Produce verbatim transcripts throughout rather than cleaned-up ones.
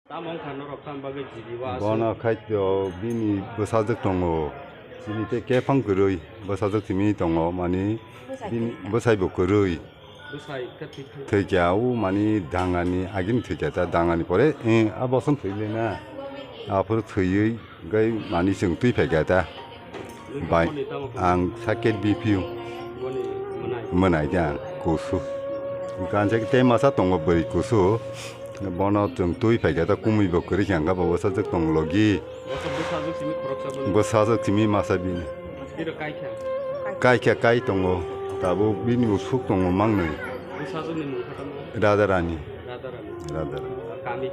Tamo wngkha norok tam bagwi G B o aswk? Bono khaito bini bwsajwk tongo. Chini tei kephang kwrwi bwsajwk simi tongo, mani bini bwsai bo kwrwi. Bwsai khe thwi thwi. Thwikya o mani dangani agini thwikya ta dangani pore, eh, a boson thwile na. Aphuru thwiwi gai mani chwng twi phaikya ta. Bai, ang sakhe B P o. Mwnai de ang kusu. Kansa tei masa tongo bwrwi kusu. Bono chwng twi phaikha ta kumui bo kwrwi kha hwnkha bo bwsajwk tong logi. Bwsajwk simi masa bini. Kaikha kai tongo. Tabuk bini usuk tongo mangnwi. Radarani. Radarani.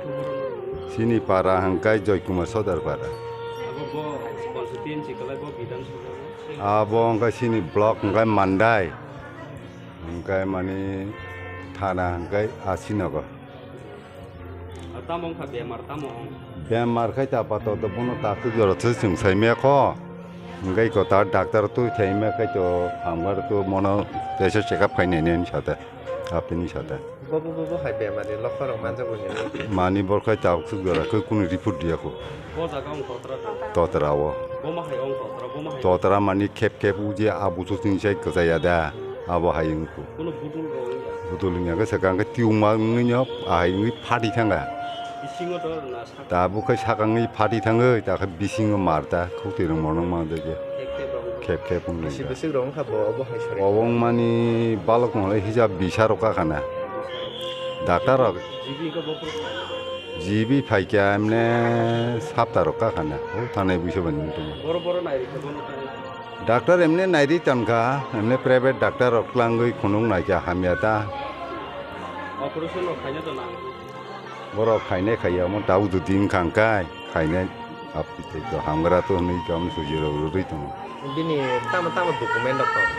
Sini para hwnkhe Joy Kumar Sodar para. Abo bo constituency kwlai bo Bidhan Sabha o? Abo hwnkhe sini block hwnkhe Mandai. Hwnkhe mani thana hwnkhe Asinogo. Tamo wngkha bemar, tamo wng? Bemar khai ta apato to bono takhuk jora se chwng saimaya kho. Hwnkhe ko ta doctor twi thaima khai to hamgar to mono teisa check up khainai nini sata. Apini sata. Bobo bobo hai bemari lokho rok manjago hini. Mani bor khai ta khuk jora khe kunu report diya kho. Bo jaga wng totra da? Totra o. Bo ma hai wng totra, bo ma hai? Totra mani khep khep u je abu su sini sai kwchaya da. Abo hai wng kho. Kunu budul rok wng ya? Budul wng ya khe sakang khe tiuma wngwi no ahai wngwi phati thanga. Bisingo to na Tabuk khe sakangwi phati thangwi, ta khe bisingo mar ta, khukti rwng monong mang de je. Khep khep wng Bisi lai. Bisi rong kha bo, obo hai sori. Obo wng mani balok mole hijab bisa rok ka khana. Doctor rok. G B khe bo phuru. G B phaikya emne sapta rok ka khana. O thanai buiso bani tuma. Boro boro nai rikha bono thanai. Doctor emne nairi tonkha, emne private doctor rok tlangwi khunung naikha hamya ta. Operation rok khaina to nang. Borok khainai khaiya omo tabuk jodi wngkha hwnkhe khainai apni tei to hamgra to hwnwi tamo suji rok rwrwi tongo. Bini tamo tamo document rok tongo?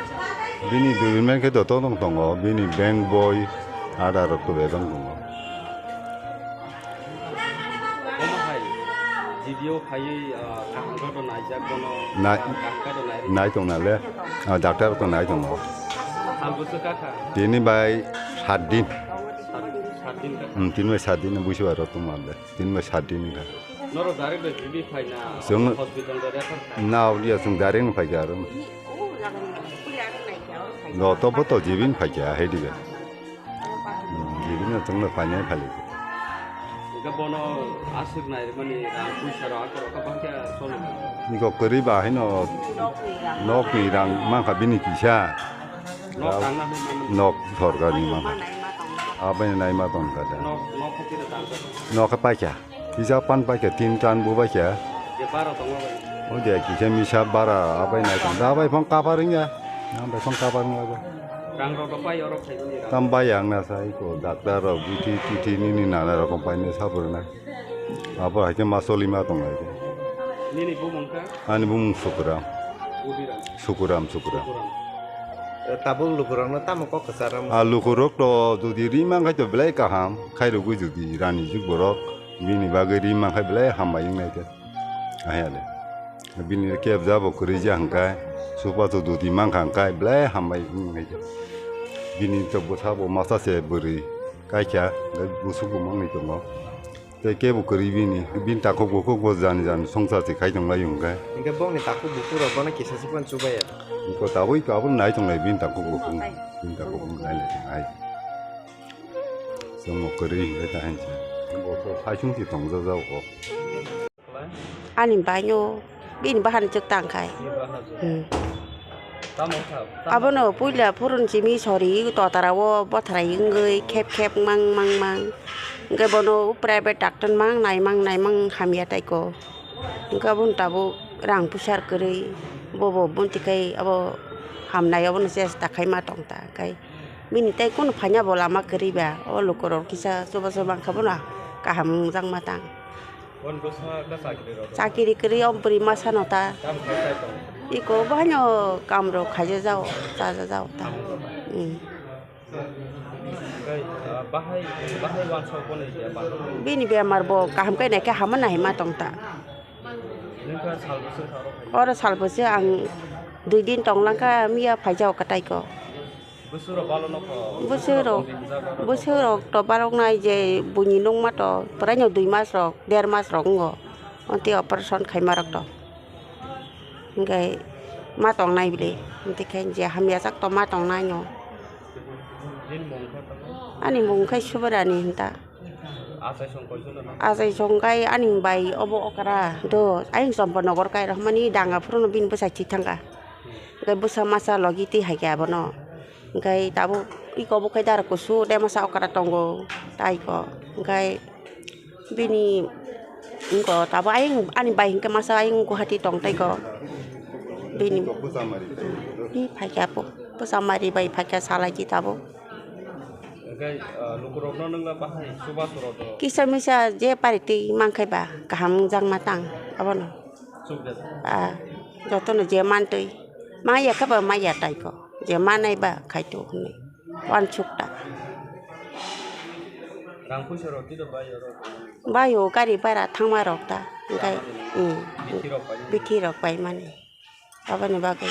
Bini document khe joto no tongo, bini bank boi, Aadhaar rok to bebak tongo. Omo hai G B o phaiwi, ah, kaham rok naijak bono, Na-, ah, kaham rok nai. Nai tong nale, ah, doctor rok to nai tongo. Sal bwswk kakha? Tini bai sat din. Sat, sat din kakha? Hmm, tini bai sat din buisi bai rok tong nale. Tin bai sat din wngkha. Norok direct bai G B phaina Chwng hospital da refer khai? Na aulia chwng direct no phaikha aro. Joto bo to G B ni phaikha, hai diga. Hmm, G B no chwngno phainai phali. Hingke bono aswk nai mani rang puisa rok akorok khe bangkhe choli. Niko kwrwi ba haino nokni rang mankha bini kisa. Nok tangna hwnwi mano. Nok sorkarni mankha. Aboni naima tongkha da. Nok, nok khe tira tangkha. Nok khe paikha. Kisa pan paikha, tin tan bo paikha. Je bara tongo bai. O je kisa misa bara abai nai tong. Da bai phang kapar wngya. Nang bai phang kapar wngya bo. Rang rok bai orok khai bini rang. Tam bai ang na sai ko doctor rok bithi tithi nini nana rokom pai ne sabur na. Abo hai khe ma soli ma tong hai khe. Nini bumung kha? Ani bumung Sukuram. Udiram. Sukuram, Sukuram. Sukuram. Tabuk lukurokno tamo kok kwcharo? A lukurok to jodi ri man khai to belai kaham, khairogwi jodi rani jik borok. Bini bagwi ri mankha belai hambai wngnai khe. Ahiya le. Bini kebja bo kwrwi ja hwnkhe, supa to dudi mankha hwnkhe belai hambai wngnai khe. Bini to bwsa bo masa se bwrwi kaikha, hwnkhe busuk bo manwi tongo. Tei kebo kwrwi bini, bini takhuk bukhuk bo jani jani songchar se khai tonglai hwnkhe. Hwnkhe bongni takhuk bukhuk rok bono kisa se phano chubaya. Iko tabuk iko abono nai tonglai bini takhuk bukhuk, bini takhuk bukhuk nai nai tonglai. Chwngno kwrwi hwnkhe ta hinsa. Bo to saichung se tongjajago. Ani baino bini bahan chwk tang khai. Hmm. Abono puila phurun simi sori totara o bothrai wngwi khep khep mang mang mang. Hwnkhe bono private doctor mang nai mang nai mang hamya tai ko. Hwnkhe abono tabuk rang puisa kwrwi bobo bunti khai abo hamnai abono chesta khaima tong ta khai. Bini tei kunu phaina bo lama kwrwi ba, o lukurok kisa chubachu mankha bono kaham wngjakma tang. Chakiri kwrwi o bwrwi masano ta. Iko bo haino kamrok khaijajao, chajajao ta. Hmm. Bini bemar bo kaham khe naikhe hama naima tong ta. Oro sal bwswk ang dui din tong langkha, miya phaijao kwtai ko. Bwswk rok, bwswk rok to balok nai je buini nungma to pwraino dui mas rok, der mas rok wngo. Onti operation khaima rok to. Hingke ma tong nai bile. Onti khe je hamya jak to ma tong nai no. Ani mung khe Subarani hinta. Achai song kai ani bai obo okra do ayang Champanagar kai rok mani danga phuru no bini bwsai thwi thangkha. Hingke bwsa masa logi twi hai khe abono. Hingke tabuk iko bo khe dara kusu de masa okra tongo tai ko. Hingke bini iko tabuk ayang ani bai hingke masa ayang Guwahati tong tai ko. Bini hi phaikha po bwsa mari bai phaikha salai di tabuk. Hingke lukurokno nwngla bahai chubachu rw do. Kisa misa je pari twi mankhe ba kaham wngjakma tang abono. Chukjak. Ah, jotono je mantwi maya khe ba maya tai ko, je manai ba khaito hwnwi wansuk ta. Rang puisa rw twi rw bai oro. Bai o gari bara thangma rok ta, hingke, mm, Bithi rok bai. Bithi rok bai mani aboni bagwi.